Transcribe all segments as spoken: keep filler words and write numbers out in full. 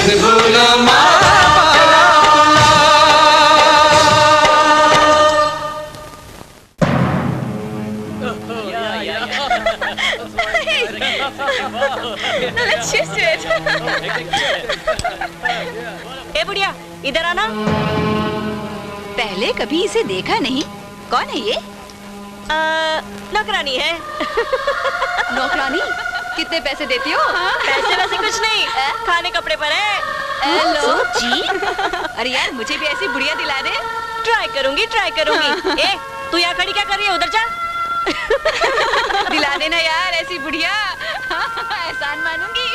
ए बुढ़िया, इधर आना। पहले कभी इसे देखा नहीं। कौन है ये? अ, नौकरानी है। नौकरानी? कितने पैसे देती हो? पैसे वैसे कुछ नहीं, खाने कपड़े पर है। हेलो। So cheap। अरे यार, मुझे भी ऐसी बुढ़िया दिला दे। ट्राई करूंगी, ट्राई करूंगी। ए, तू यहाँ खड़ी क्या कर रही है? उधर जा। दिला देना यार ऐसी बुढ़िया। एहसान मानूंगी।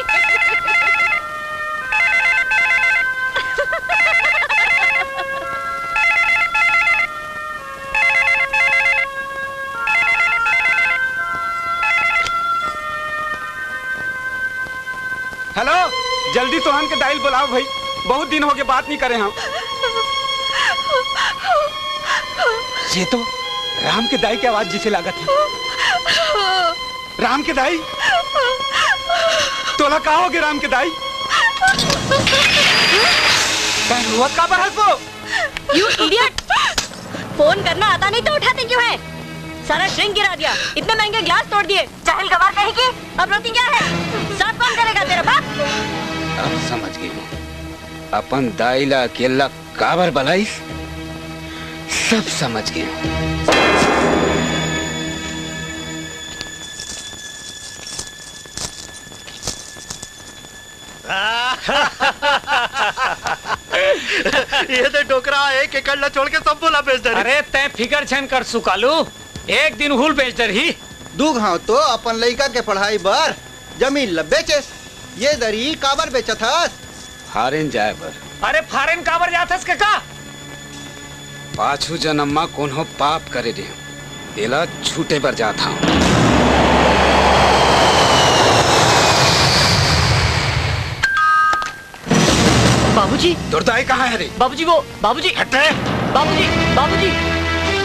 हेलो, जल्दी तोहन के दाई ल बुलाव भई, बहुत दिन होगे बात नइ करे हंव। ये तो राम के दाई के आवाज जइसे लागत हे। राम के दाई, तोला का होगे राम के दाई? तैं रोवत काबर हस वो? You idiot! फोन करना आता नहीं तो उठाती क्यों है? सारा सिंक गिरा दिया, इतने महंगे ग्लास तोड़ दिए। जाहिल गंवार कहीं की, अब रोती क्या है? साफ कौन करेगा तेरा बाप? अब समझ गेंव, अपन दाई ला अकेल्ला काबर बलाइस, सब समझ गेंव। ये दे डोकरा, एक एकड़ ला छोड़ के सब बोला बेच दे। अरे तैं फिकर झन कर सुकालू, एक दिन उहू ल बेच डरही। दू घांव तो अपन लइका के पढ़ाई बर जमीन ल बेचेस, ये दरी काबर बेचत हस? फारेन जाए बर। अरे फारेन काबर जात हस कका? पाछू जनम म कोनो पाप करे रेहेंव, तेला छूटे बर जात हंव। बाबूजी। तोर दाई कहाँ हे रे? बाबूजी वो, बाबूजी। हट रे। बाबूजी, बाबूजी,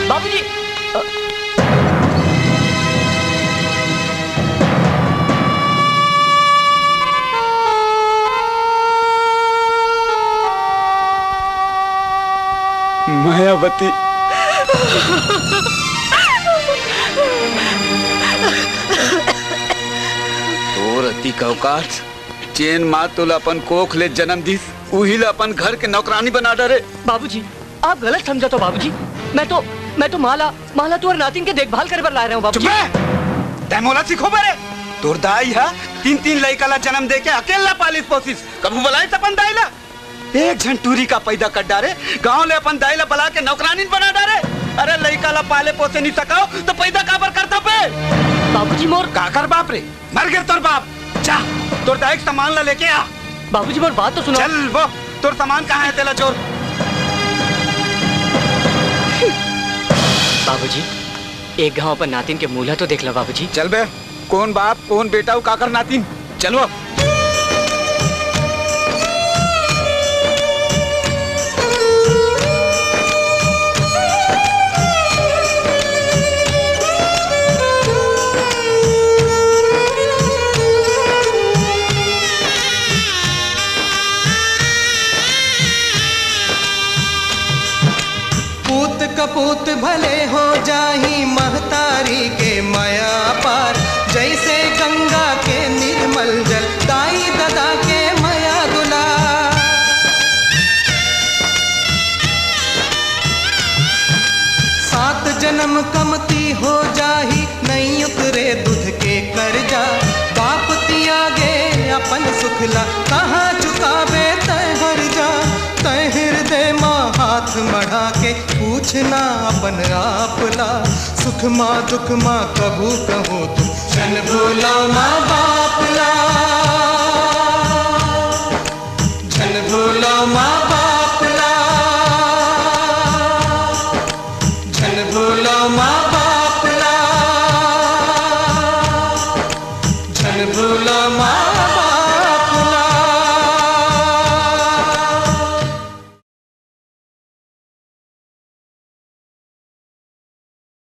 बाबूजी। अ, मायावती। तोर अतिक औकात, जेन माँ तोला अपन कोख ले जनम दिस, उही ला अपन घर के नौकरानी बना डरे। बाबूजी, आप गलत समझत हो बाबूजी। मैं तो, मैं तो माँ ला, माँ ला तोर नातिन के देखभाल करे बर लाए रहेंव बाबूजी। चुप रह। तैं मोला सिखोबे रे। तोर दाई ह तीन-तीन लइका ला जनम दे के अकेल्ला पालिस पोसिस। कभू बलाइस अपन दाई ला? एक झन टूरी का पैदा कर डारे, गांव ले अपन दाई ला बला के नौकरानिन बना डारे। अरे लइका ला पाले पोसे नइ सकव, त पैदा काबर करथव बे? बाबूजी मोर काकर बाप रे? मर गे तोर बाप। जा, तोर दाई के सामान ला लेके आ। बाबूजी, मोर बात तो सुनो। चल वो, तोर सामान कहाँ हे, तेला जोर। बाबूजी, एक घांव अपन नातिन के मुंह ला तो देख लो बाबूजी। चल बे, कोन बाप, कोन बेटा, अउ काकर नातिन? चल वो। पूत कपूत भले हो जाही, महतारी के मया अपार, जइसे गंगा के निर्मल जल, दाई ददा के मया दुलार। सात जनम कमती हो जाही, नइ उतरे दूध के करजा। बाप तियागे अपन सुख ला, कहाँ चुकाबे तैं हरजा। तैं हिरदे मा हाथ मढ़ा के, पूछना अपन आप ला। सुख मा दुख मा कभू कहूँ तुम, झन भूलव माँ बाप।